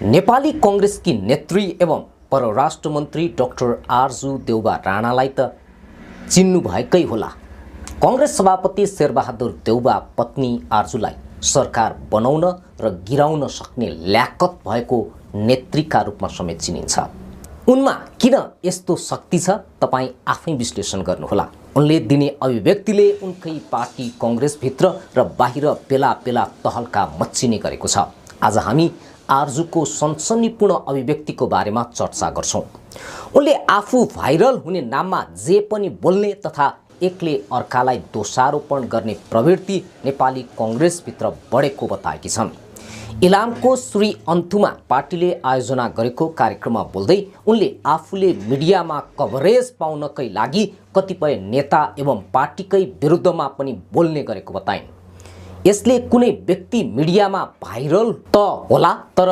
नेपाली कांग्रेसकी नेत्री एवं परराष्ट्र मन्त्री डाक्टर आरजू देउबा राणालाई त चिन्नु भएकै होला। कांग्रेस सभापति शेरबहादुर देउबा पत्नी आरजूलाई सरकार बनाउन र गिराउन सक्ने ल्याकत भएको नेत्रीका रूपमा समेत चिनिन्छ। उनमा किन यस्तो शक्ति छ तपाई आफै विश्लेषण गर्नुहोला। उनले दिने अभिव्यक्तिले उनकै पार्टी कांग्रेसभित्र र बाहिर बेला बेला तहल्का मच्चिने गरेको छ। आज हामी आरजूको सनसनीपूर्ण अभिव्यक्तिको बारेमा चर्चा गर्छौं। उनले आफू भाइरल हुने नाममा जे पनि बोल्ने तथा एकले अर्कालाई दोषारोपण गर्ने प्रवृत्ति नेपाली कांग्रेसभित्र बढेको बताएकी छन्। इलामको श्री अन्तुमा पार्टीले आयोजना गरेको कार्यक्रममा बोल्दै उनले आफूले मिडियामा कभरेज पाउनकै लागि कतिपय नेता एवं पार्टीकै विरुद्धमा पनि बोल्ने गरेको बताइन्। यसले कुनै व्यक्ति मिडियामा भाइरल त होला तर